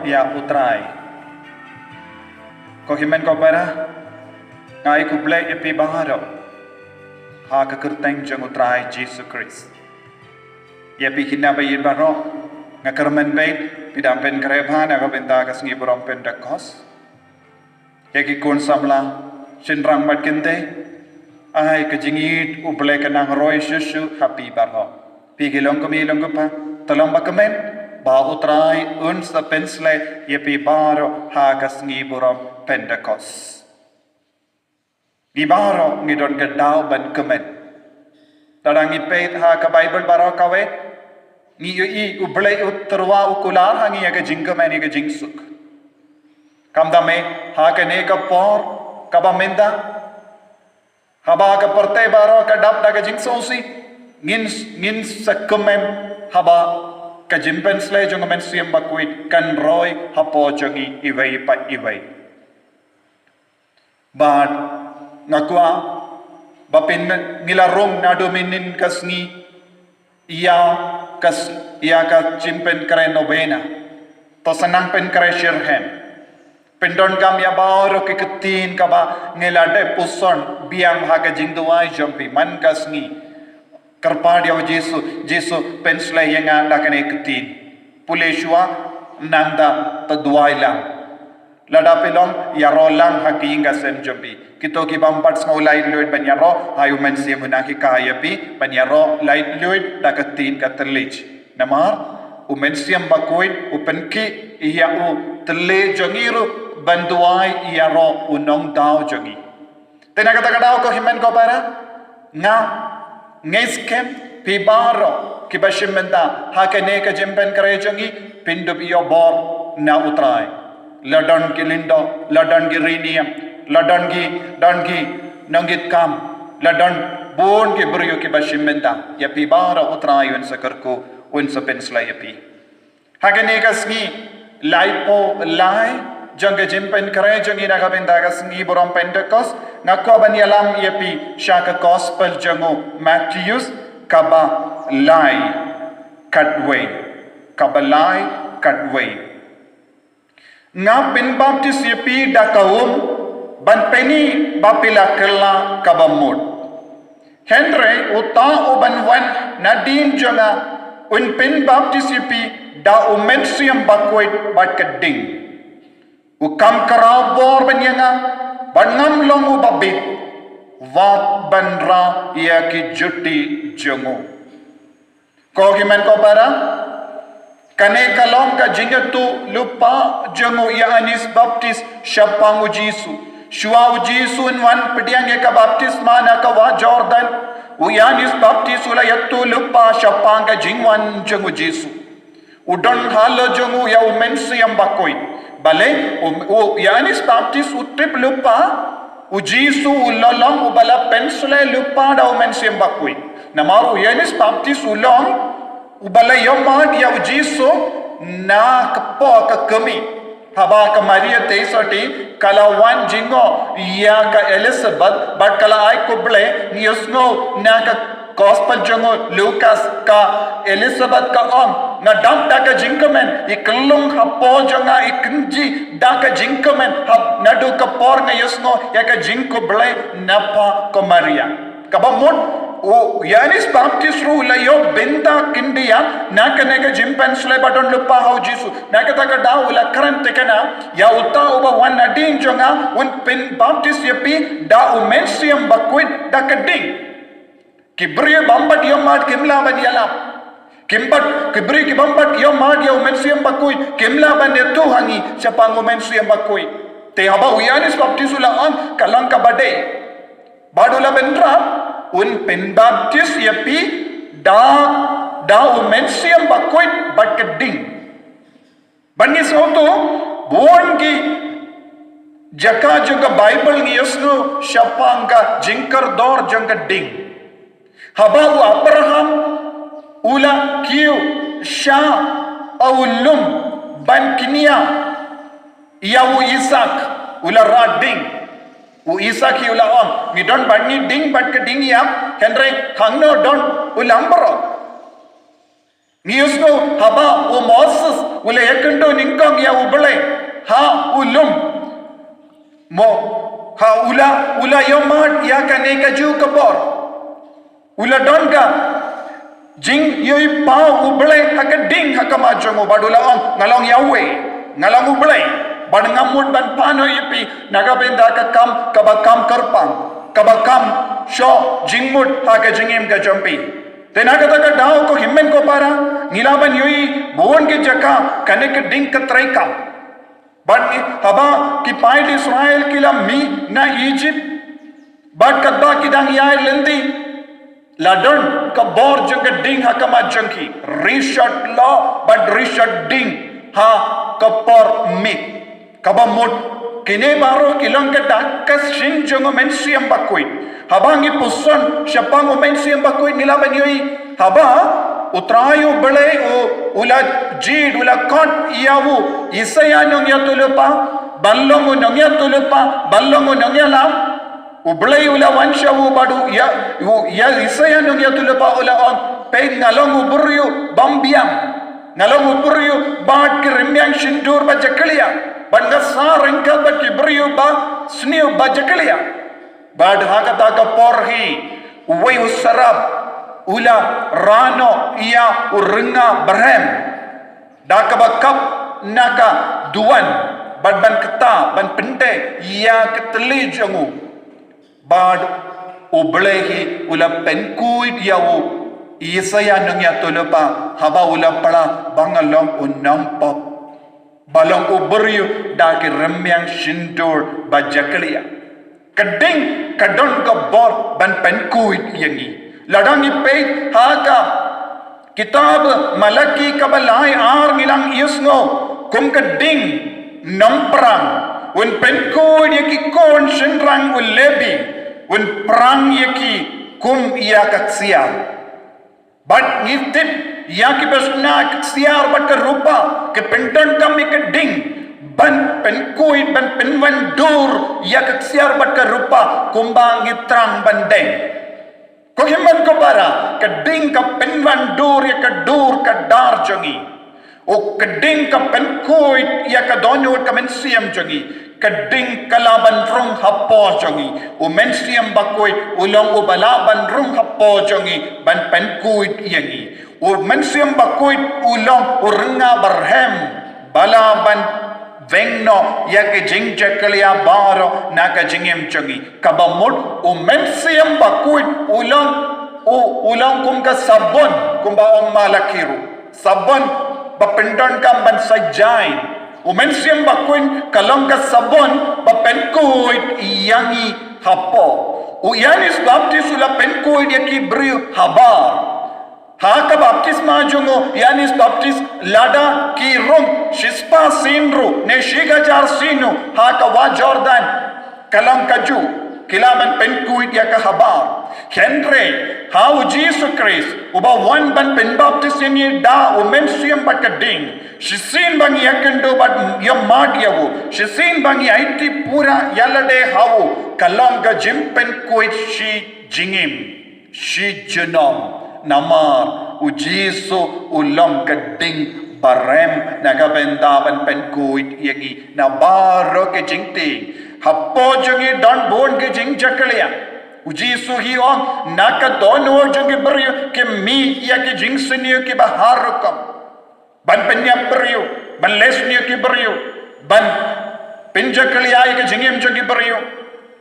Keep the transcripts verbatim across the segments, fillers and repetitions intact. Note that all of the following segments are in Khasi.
ïa U Trai. Ko hynmen ko para, nga ai khublei ïa phi baroh ha ka kyrteng jong U Trai Jisu Khrist. Ïa phi khynnah baieit baroh, nga kyrmen beit phi dang pynkhreh bha na ka bynta ka sngi burom Pentekost. Ïa ki khun samla shynrang bad kynthei, ai ka jingïeit U Blei ka nang roi shuh shuh ha phi baroh. Phi ki longkmie longkpa, to long ba kmen ba U Trai un sa pynsleh ïa phi baroh ha ka sngi burom Pentekost. Ngi baroh ngi don ka daw ban kmen. Lada ngi peit ha ka Baibl baroh kawei, ngi ïohi U Blei u tyrwa u kular ha ngi ïa ka jingkmen, ïa ka jingsuk. Kumta me, ha kane ka por kaba mynta, haba ka pyrthei baroh ka dap da ka jingsngewsih, ngin, ngin sa kmen haba ka jingpynsleh jong U Mynsiem Bakhuid kan roi hapoh jong ngi iwei pa iwei. Bad nga kwah ba phin, ngi la rung naduh mynhynnin ka sngi ïa ka s-, ïa ka jingpynkhreh novena. To sa nang pynkhreh shitrhem. Pyndonkam ïa baroh ki ktien kaba ngi la dep puson biang ha ka jingduwai jong phi man ka sngi. Kyrpad ïa U Jisu, Jisu, pynsleh ïa nga da kane ka ktien. Pule shuwa, nangta to duwai lang. Lada phi long, ïaroh lang ha ki ïing ki sem jong phi. Kito ki bym pat sngew laitluid ban ïaroh, ai U Mynsiem u nang hikai ïa phi ban ïaroh laitluid da ka ktien ka thylliej. Namar U Mynsiem Bakhuid u pynkhih ïa u thylliej jong ngi ruh ban duwai ïaroh u nongdaw jong ngi. Te na kata ka daw ko hynmen ko para, nga ngeit skhem phi baroh kiba shim bynta ha kane ka jingpynkhreh jong ngi phin dup ïoh bor na U Trai. La don ki lyngdoh, la don ki riewniam, la don ki, don ki nongkitkam, la don bun ki briew kiba shim bynta. Ïa phi baroh U Trai un sa kyrkhu, un sa pynsleh ïa phi. Ha kane ka sngi laiphew lai jong ka jingpynkhreh jong ngi na ka bynta ka sngi burom Pentekost, nga kwah ban ïalam ïa phi sha ka Gospel jong u Mathaios kaba lai khatwei, kaba lai khatwei. Nga pynbaptis ïa phi da ka um ban pyni ba phi la kylla kaba mut. Hynrei uta uban wan nadien jong nga un pynbaptis ïa phi da U Mynsiem Bakhuid bad ka ding. U kham khraw bor ban ïa nga, bad ngam long uba bit wat ban rah ïa ki juti jong u. Ko hynmen ko para, kane ka long ka jingïathuhlypa jong u Ïoannis Baptis shaphang u Jisu. Shuwa u Jisu un wan pdiang ïa ka baptisma na ka wah Jordan, u Ïoannis Baptis u la ïathuhlypa shaphang ka jingwan jong u Jisu. U don halor jong u ïa U Mynsiem Bakhuid. Balei, u, u Ïoannis Baptis u tip lypa u Jisu u la long uba la pynsleh lypa da U Mynsiem Bakhuid. Namar u Ïoannis Baptis u long uba la ïohmad ïa u Jisu na ka por ka kmie. Haba ka Maria Theisotti ka la wan jngoh ïa ka Elizabeth bad ka la ai khublei, ngi ïohsngew na ka Gospel jong u Lukas, ka Elizabeth ka ong, nga dap da ka jingkmen, i khyllung hapoh jong nga i kynjih da ka jingkmen, haba naduh ka por nga ïohsngew ïa ka jingkhublei na pha ko Maria. Kaba mut, u Ïoannis Baptis ruh u la ïoh bynta khyndiat na kane ka jingpynsleh ba don lypa ha u Jisu. Na kata ka daw u la kren thikna ïa uta uba wan nadien jong nga un pynbaptis ïa phi da U Mynsiem Bakhuid da ka ding. Ki briew bym pat ïohmad kim lah ban ïalap. Kim pat, ki briew ki bym pat ïohmad ïa U Mynsiem Bakhuid kim lah ban ïathuh ha ngi shaphang U Mynsiem Bakhuid. Te haba u Ïoannis Baptis u la ong, ka long kaba dei. Bad u la bynrap, un pynbaptis ïa phi da, da U Mynsiem Bakhuid bad ka ding. Ban ngi sngewthuh, bun ki jaka jong ka Baibl ngi ïohsngew shaphang ka jingkordor jong ka ding. Haba u Abraham u la kiew sha u lum ban kñia ïa u Isaak, u la rah ding. U Isaak hi u la ong, ngi don bad ngi ding bad ka ding ïap, hynrei hangno don u lam baroh. Ngi ïohsngew haba u Moses u la ïakynduh nyngkong ïa u Blei ha u lum. Mo, ha u la, u la ïohmad ïa kane kajuh ka bor. U la don ka jingïohi paw u Blei ha ka ding ha khmat jong u bad u la ong, nga long Yahweh, nga long u Blei. Bad nga mut ban pan noh ïa phi na ka bynta ka kam kaba kham kyrpang, kaba kham shoh jingmut ha ka jingim ka jong phi. Te na kata ka daw ko hynmen ko para, ngi lah ban ïohi bun ki jaka kane ka ding ka treikam. Bad ngi, haba ki paid Israel ki la mih na Egypt, bad katba ki dang ïaid lynti, la don ka bor jong ka ding ha khmat jong ki. Ri shot loh bad ri shot ding ha ka por miet. Kaba mut, kine baroh ki long ka dak ka shin jong u Mynsiem Bakhuid. Haba ngi puson shaphang u Mynsiem Bakhuid ngi lah ban ïohi haba u Trai u Blei u, u la jied, u la khot ïa u Isaïah nongïathuhlypa ban long u nongïathuhlypa, ban long u nongïalam. U Blei u la wan sha u bad u ïa, u ïa Isaïah nongïathuhlypa u la ong, peit nga long u briew bym biang. Nga long u briew bad ki rymmiang shyntur ba jakhlia. Bad nga sah ryngkat bad ki briew ba sniew ba jakhlia. Bad ha kata ka por hi, uwei u serap u la rah noh ïa u rynga barhem da kaba kap na ka duwan, bad ban kta, ban pyndei ïa ka thylli jong u. Bad u Blei hi u la pynkhuid ïa u Isaïah nongïathuhlypa haba u la phla ba nga long u nongpop, ba long u briew da ki rymmiang shyntur ba jakhlia. Ka ding ka don ka bor ban pynkhuid ïa ngi. Lada ngi peit ha ka kitab Malaki kaba lai ar ngi lah ïohsngew kum ka ding nongphrang un pynkhuid ïa ki khun shynrang u Lebi, un phrang ïa ki kum ïa ka ksiar. Bad ngi tip ïa kiba shna ka ksiar bad ka rupa ki pyndonkam ïa ka ding ban pynkhuid, ban pynwandur ïa ka ksiar bad ka rupa kumba ngi thrang ban deng. Ko hynmen ko para, ka ding ka pynwandur ïa ka dur ka dar jong ngi. U ka ding ka pynkhuid ïa ka dohnud ka mynsiem jong ngi. Ka ding ka lah ban rung hapoh jong ngi. U Mynsiem Bakhuid u long uba lah ban rung hapoh jong ngi ban pynkhuid ïa ngi. U Mynsiem Bakhuid u long u rynga barhem ba lah ban weng noh ïa ki jingjakhlia baroh na ka jingim jong ngi. Kaba mut u Mynsiem Bakhuid u long, u, u long kum ka sabon, kumba ong Malaki ruh. Sabon ba pyndonkam ban sa jaiñ. U Mynsiem Bakhuid ka long ka sabon ba pynkhuid ïa ngi hapoh. U Ïoannis Baptis u la pynkhuid ïa ki briew habar. Ha ka baptisma jong u Ïoannis Baptis, lada ki rung shispah sien ruh ne shi hajar sien ruh ha ka wah Jordan, ka long kajuh, ki lah ban pynkhuid ïa ka habar. Hynrei ha u Jisu Khrist uba wan ban pynbaptis ïa ngi da u Mynsiem bad ka ding, shisien ba ngi ïakynduh bad ïamad ïa u, shisien ba ngi aiti pura ïa lade ha u, ka long ka jingpynkhuid shi jingim, shi junom. Namar u Jisu u long ka ding barem na ka bynta ban pynkhuid ïa ngi na baroh ki jingtieng. Hapoh jong ngi don bun ki jingjakhlia. U Jisu hi ong, na ka dohnud jong ki briew ki mih ïa ki jingsniew kiba har rukom. Ban pynïap briew, ban leh sniew ki briew, ban pynjakhlia ïa ki jingim jong ki briew,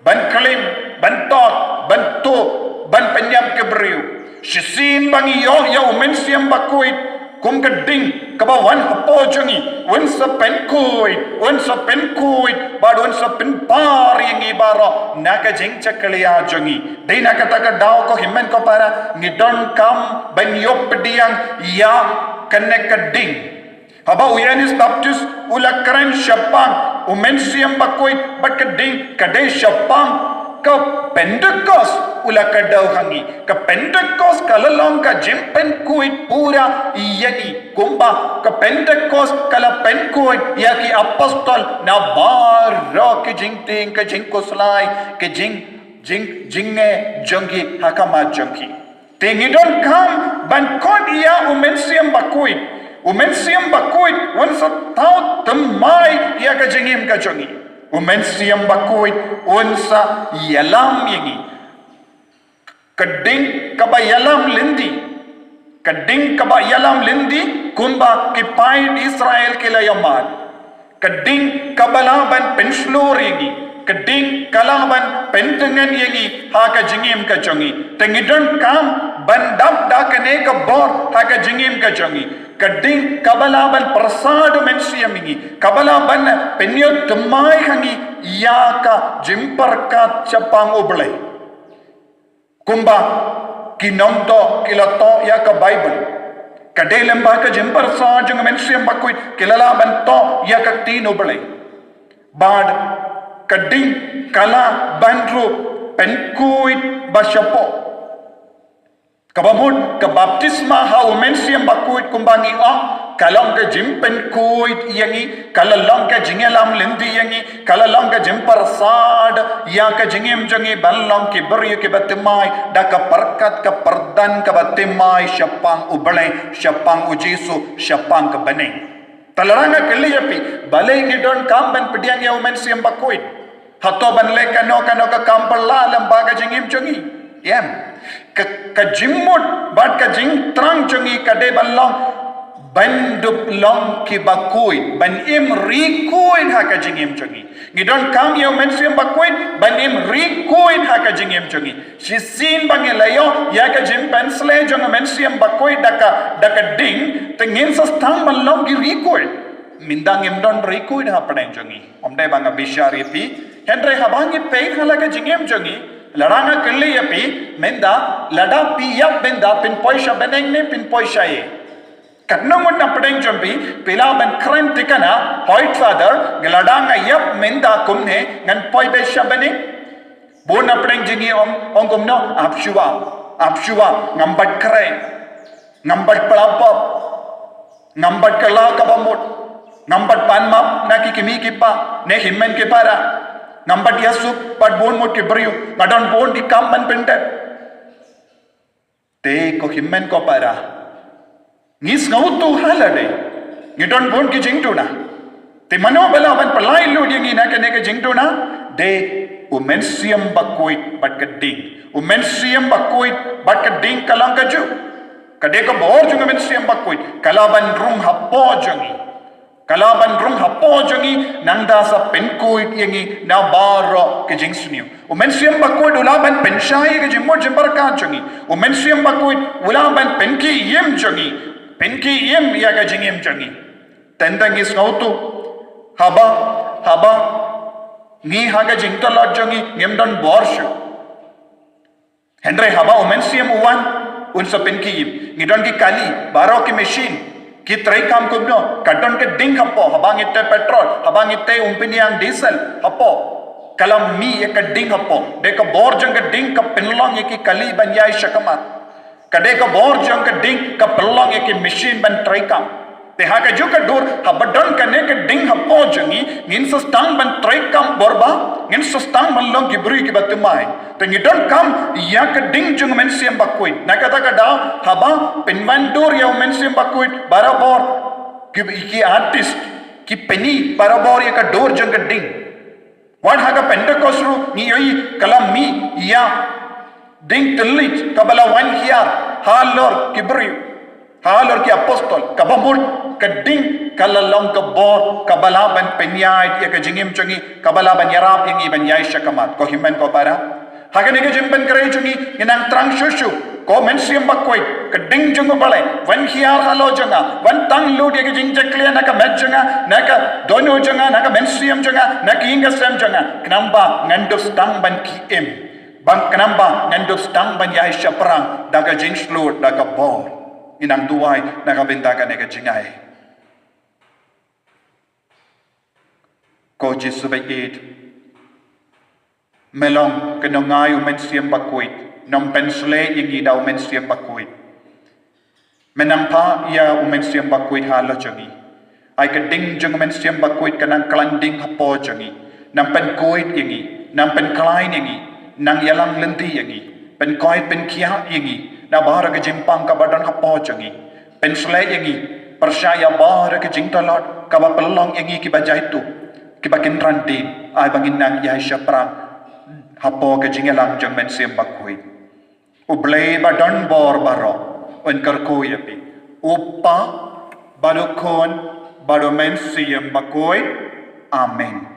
ban klim, ban tok, ban tuh, ban pynïap ki briew. Shisien ba ngi ïoh ïa u Mynsiem Bakhuid kum ka ding kaba wan hapoh jong ngi, un sa pynkhuid, un sa pynkhuid bad un sa pynpar ïa ngi baroh na ka jingjakhlia jong ngi. Dei na kata ka daw ko hynmen ko para, ngi donkam ban ïoh pdiang ïa kane ka ding. Haba u Ïoannis Baptis u la kren shaphang u Mynsiem Bakhuid bad ka ding, ka dei shaphang ka Pentekost u la kdew ha ngi. Ka Pentekost ka la long ka jingpynkhuid pura ïa ngi. Kumba ka Pentekost ka la pynkhuid ïa ki apostol na baroh ki jingtieng, ki jingkhuslai, ki jing, jing, jingeh jong ki ha khmat jong ki. Te ngi donkam ban khot ïa u Mynsiem Bakhuid. U Mynsiem Bakhuid un sa thaw thymmai ïa ka jingim ka jong ngi. U Mynsiem Bakhuid un sa ïalam ïa ngi. Ka ding kaba ïalam lynti. Ka ding kaba ïalam lynti kumba ki paid Israel ki la ïoh mad. Ka ding kaba lah ban pynshlur ïa ngi. Ka ding ka lah ban pyntngen ïa ngi ha ka jingim ka jong ngi. Te ngi donkam ban dap da kane ka bor ha ka jingim ka jong ngi. Ka ding kaba lah ban pyrsad u Mynsiem ïa ngi. Kaba lah ban pynïoh thymmai ha ngi ïa ka jingpyrkhat shaphang U Blei. Kumba ki nongthoh ki la thoh ïa ka Baibl. Ka dei lyngba ka jingpyrshah jong u Mynsiem Bakhuid ki la lah ban thoh ïa ka ktien U Blei. Bad ka ding ka lah ban ruh pynkhuid ba shapoh. Kaba mut ka baptisma ha u Mynsiem Bakhuid kumba ngi ong ka long ka jingpynkhuid ïa ngi, ka la long ka jingïalam lynti ïa ngi, ka la long ka jingpyrshad ïa ka jingim jong ngi ban long ki briew kiba thymmai da ka pyrkhat ka pyrdan kaba thymmai shaphang U Blei, shaphang U Jisu, shaphang ka bneng. Te lada nga kylli ïa phi, balei ngi donkam ban pdiang ïa u Mynsiem Bakhuid? Hato ban leh kano kano ka kam phylla lyngba ka jingim jong ngi? Em. Ka, ka jingmut bad ka jingthrang jong ngi ka dei ban long ban dup long kiba khuid, ban im ri khuid ha ka jingim jong ngi. Ngi donkam ïa u Mynsiem Bakhuid ban im ri khuid ha ka jingim jong ngi. Shisien ba ngi la ïoh ïa ka jingpynshlei jong u Mynsiem Bakhuid da ka, da ka ding, te ngin sa sdang ban long ki ri khuid. Mynta ngim don ri khuid hapdeng jong ngi. Ym dei ba nga bishar ïa phi. Hynrei haba ngi peit ha la ka jingim jong ngi, lada nga kylli ïa phi, mynta lada phi ïap mynta phin poi sha bneng ne phin poi sha ei? Katno ngut na pdeng jong phi, phi lah ban kren thikna, hooid Father, lada nga ïap mynta kumne, ngan poi beit sha bneng? Bun na pdeng jong ngi ong, ong kumno, ap shuwa, ap shuwa, ngam pat kren, ngam pat pynlap pop, ngam pat kylla kaba mut, ngam pat pan map na ki kmie ki kpa, ne hynmen ki para, ngam pat ïasuk bad bun mut ki briew, nga don bun ki kam ban pyndep. Te ko hynmen ko para, ngi sngewthuh ha lade ngi don bun ki jingduna. Te mano ba lah ban pynlait lut ïa ngi na kane ka jingduna? Dei u Mynsiem Bakhuid bad ka ding. U Mynsiem Bakhuid bad ka ding ka long kajuh. Ka dei ka bor jong u Mynsiem Bakhuid ka lah ban rung hapoh jong ngi. Ka lah ban rung hapoh jong ngi, nangta sa pynkhuid ïa ngi na baroh ki jingsniew. U Mynsiem Bakhuid u lah ban pynshai ïa ka jingmut jingpyrkhat jong ngi. U Mynsiem Bakhuid u lah ban pynkhie im jong ngi, pynkhie im ïa ka jingim jong ngi. Tang ngi sngewthuh, haba, haba ngi ha ka jingtlot jong ngi ngim don bor shuh. Hynrei haba u Mynsiem u wan, un sa pynkhie im. Ngi don ki kali, baroh ki machine, ki treikam kumno, ka don ka ding hapoh, haba ngi tei petrol, haba ngi tei, um, pynïaid diesel hapoh, ka la mih ïa ka ding hapoh. Dei ka bor jong ka ding ka pynlong ïa ki kali ban ïaid shakhmat. Ka dei ka bor jong ka ding ka pynlong ïa ki machine ban treikam. Te ha kajuh ka dur, haba don kane ka ding hapoh jong ngi, ngin sa sdang ban treikam bor bha, ngin sa sdang ban long ki briew kiba thymmai. Te ngi donkam ïa ka ding jong u Mynsiem Bakhuid. Na kata ka daw, haba pynwandur ïa u Mynsiem Bakhuid barabor, ki, ki artist ki pyni barabor ïa ka dur jong ka ding. Wat ha ka Pentecost ruh ngi ïohi ka la mih ïa ding thylliej kaba la wan hiar halor ki briew, halor ki apostol, kaba mut ka ding ka la long ka bor kaba lah ban pynïaid ïa ka jingim jong ngi, kaba lah ban ïarap ïa ngi ban ïaid shakhmat. Ko hynmen ko para, ha kane ka jingpynkhreh jong ngi, ngi nang thrang shuh shuh, ko Mynsiem Bakhuid, ka ding jong u Blei, wan hiar halor jong nga, wan tang lut ïa ka jingjakhlia na ka met jong nga, na ka dohnud jong nga, na ka mynsiem jong nga, na ka ïing ka sem jong nga, khnang ba ngan dup sdang ban khie im. Bad khnang ba ngan dup sdang ban ïaid shaphrang da ka jingshlur, da ka bor. Ngi nang duwai na ka bynta kane ka jingai. Ko Jisu ba ïeit, me long ka nongai u Mynsiem Bakhuid, nang pynshlei ïa ngi da u Mynsiem Bakhuid. Me nang phah ïa u Mynsiem Bakhuid halor jong ngi. Ai ka ding jong u Mynsiem Bakhuid ka nang khlaiñ ding hapoh jong ngi. Nang pynkhuid ïa ngi, nang pynkhlaiñ ïa ngi, nang ïalam lynti ïa ngi, pynkhuid pynkhiah ïa ngi. Na baroh ki jingpang kaba don hapoh jong ngi, pynshlei ïa ngi pyrshah ïa baroh ki jingtlot kaba pynlong ïa ngi kiba jaituh, kiba kynran dien, ai ba ngin nang ïai shaphrang hapoh ka jingïalang jong U Mynsiem Bakhuid. U Blei ba don bor baroh un kyrkhu ïa phi, U Kpa, bad U Khun, bad U Mynsiem Bakhuid. Amen.